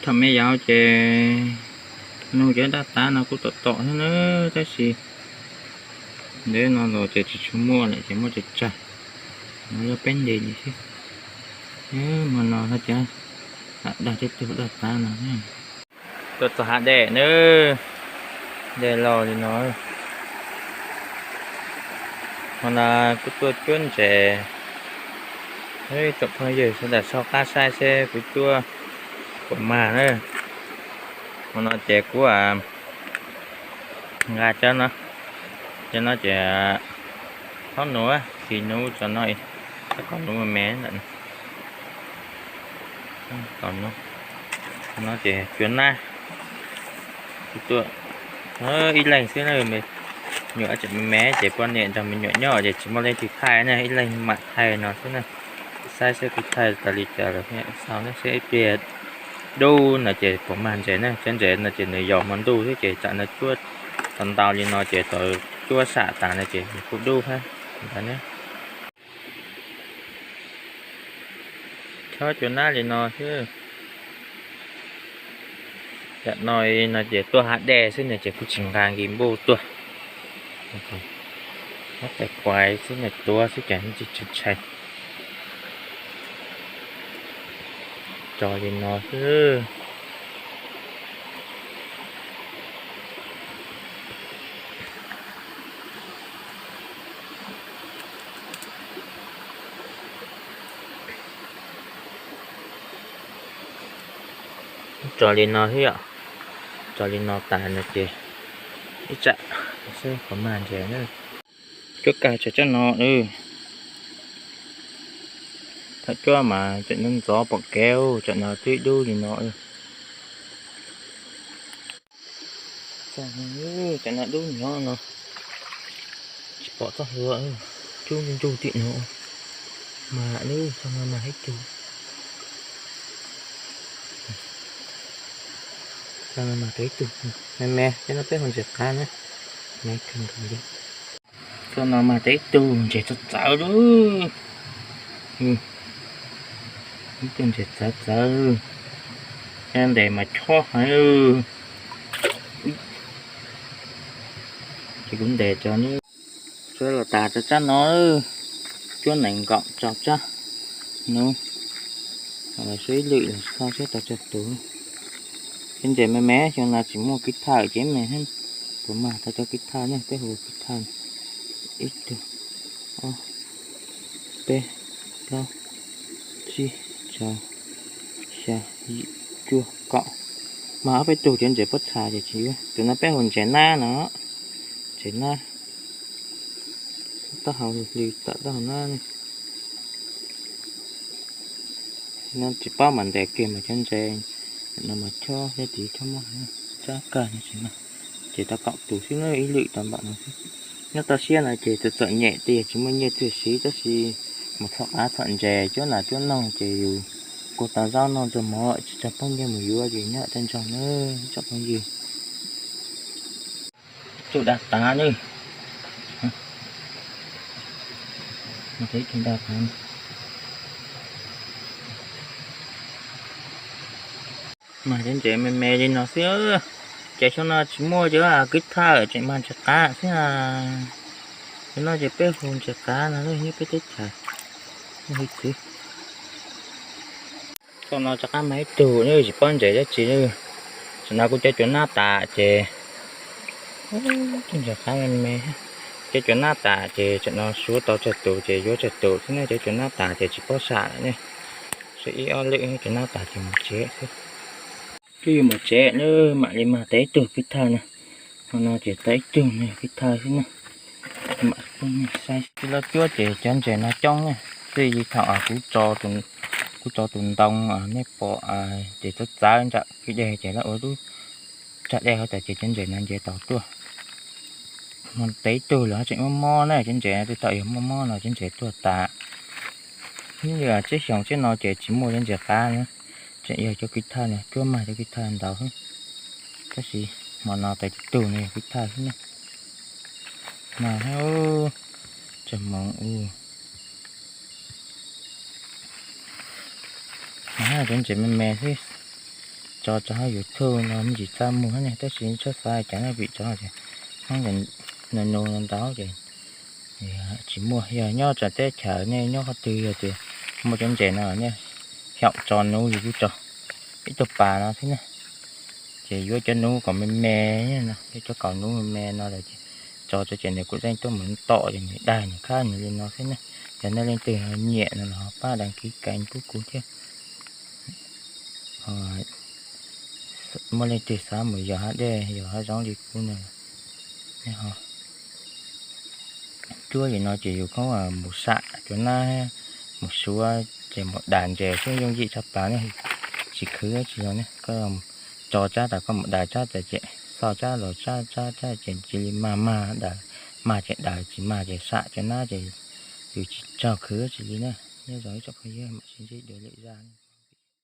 Thaum me yaus ces nug cov daj tav no kuj tom tom thiab na, tab sis ntev no los ces tsis tshua muaj lawm ces muaj tsawg tsawg, no yog peb ntes li xwb. Hmo no hab cov dag tej tug daj tav no. Tuaj txog hav dej na, dej loj li no. Hmo no kuv tuaj cuab ntses, tsoom phooj ywg sawv daws sau qab saib seb kuv cuab puas mag na. Hmo no ces kuv nqa cov no, cov no ces thaub nuv, xis nuv, cov no, cov qos nuv me me ntawm no, cov no ces cua nab. Kuv tuaj ib leeg xwb na, me nyuam tseem me me ces poj niam nrog me nyuam nyob ces tsis muaj leej twg thaij na, ib leeg mam thaij no xwb na. Saib seb kuv thaij tau li cas lawm xaus na, seb ib pliag dub no ces puas mag ntses na. Cov ntses no ces nws yos hmo ntuj xwb ces tsam no cuab tau ntau li no ces thaum cuab sam tas no ces nws kuj dub thiab ntawd na. Chob cua nab li no xwb. Tam no no ces tuaj hav dej xwb no ces kuj tsis nqa nkis npuj tuaj. Muab tais kuais xwb no, tuav xwb ces tsis tshee. Tso li no xwb. Tso li no xwb yom. Tso li no tas no ces ib tsam seb puas mag ntses na. Cuab kag tsam tsab no, thaum cuab mas tseem ntxov pom kev, tsam no twb dub li no. Tsam no dub nyob no, tsis pom txoj hlua, cub nruj nruj tim no. Mas lub txoj no mag ib tug, txoj no mag tau ib tug, me me, cov no peb hu ntses qav na, me kawg nkaus li. Txoj no mag tau ib tug ntses txawv txawv lawm. Ib tug ntses txawv txawv, ntes mas chob heev. Ces kuv ntes tso, cuab los tas rau tsab no, cuab nees nkaum rau tsab no, los suav ib lwm los txog seb tau tsawg tus. Cov ntses me me xyoo no tsis muaj kib thawj ces me, puas mag tau cov kib thawj ne, peb hu kib thawj. Ib tug, ob, peb, plaub, tsib, rau, xya, yim, cuaj, kaum. Mag ob peb tug cov ntses pob txha ces tsis yuav. Tus no peb hu ntses nab no, ntses nab, taub hau hli hli tom taub hau nab ne. No tsis paub mas ntes kiag mas cov ntses no mas chob thiab tid, chob mob, tsab kawg no tsis mag. Ces tau kaum tus xwb na, ib lwm tau npaum no xwb. Nyob toj siab no ces txom txom nyem tiag, tsis muaj nyiaj txiag siv, tab sis mus txhom qav txhom ntses, cuab nas cuab noog ces yus kuj tau zaub noj nrog mov, tsis tau poob nyiaj mus yuav ces nyob tau nrog na, tsoom phooj ywg. Tus daj tav na, tus daj tav. Mag cov ntses me me li no xwb, ces xyoo no tsis muaj cov kib thawj, tseem mag ntses qav xwb. Cov no ces peb hu ntses qav no, nyob peb teb chaws hu txwv. Txoj no rov qab mag ib tug, tsis paub ntses dab tsi li. Tam no kuv cov cua nab tas ces, ntses qav me me, cov cua nab tas ces tam no suav tau tsawg tus ces yuav tsawg tus xwb na, cov cua nab tas ces tsis paub sam lawm ne. Suav ib ob lwm, cua nab tas ces mus tsev xwb. Twb yuav mus tsev na, mam li mag tau ib tug kib thawj na. Hmo no ces tau ib tug no kib thawj xwb na. Mam saib, tsis los cuab ces cov ntses no coob na. Txij thaum kuv tso tus ntoo nej pom ces txawv txawv nram kwj deg ces lawv ua lub tsag dej hauv tas ces cov ntses no nce tau tuaj. Hmo tau ib tug los tseem muaj mob na, cov ntses no twb tau yog muaj mob no cov ntses tuag tas. Ib yam tsiab xyoo tsiab no ces tsis muaj cov ntses qav na, tseem yog cov kib thawj no, cuab mag cov kib thawj ntau xwb. Tab sis hmo no tau ib tug no yog kib thawj xwb na. Mas, tsag moov u, mas cov ntses me me xwb. Tso rau hauv YouTube no me ntsis txaj muag ne, tab sis txhob xav cas no vim rau hauv ces hmoob nus nus ntau ces tsis muaj. Yog nyob txawv teb chaws nej nyob qhov twg yog tias muaj cov ntses no nej xyaum tso nuv yus kuj tso ib tug pas no xwb ne. Ces yuav cov nuv kom me me no, yuav cov kaus nuv me me no lawm ces tso rau ces nws kuj zeej tuaj mus tom ces nws daig nws khab nws li no xwb ne. Yog nej leej twg nyiam no los ho pab đăng ký kênh pub kuv thiab. Muaj leej twg xav mus yos hav dej yos hav zoov li kuv no, nej ho cuab li no ces yus khoob mus sam cov nab, mus suav ces mus das ntses xwb yooj yim tshaj plaws ne. Tsis khwv tsis yog ne, koj tso tsab tas koj mus das tsab tas ces xauj tsab los tsab tsab tsab ces cia li mag mag das, mag ces das, tsis mag ces sam cov nab ces yus tsis txhob khwv tsis li na. Nyob zoo ib tsoom phooj ywg, mam sib ntsib dua lwm zaj.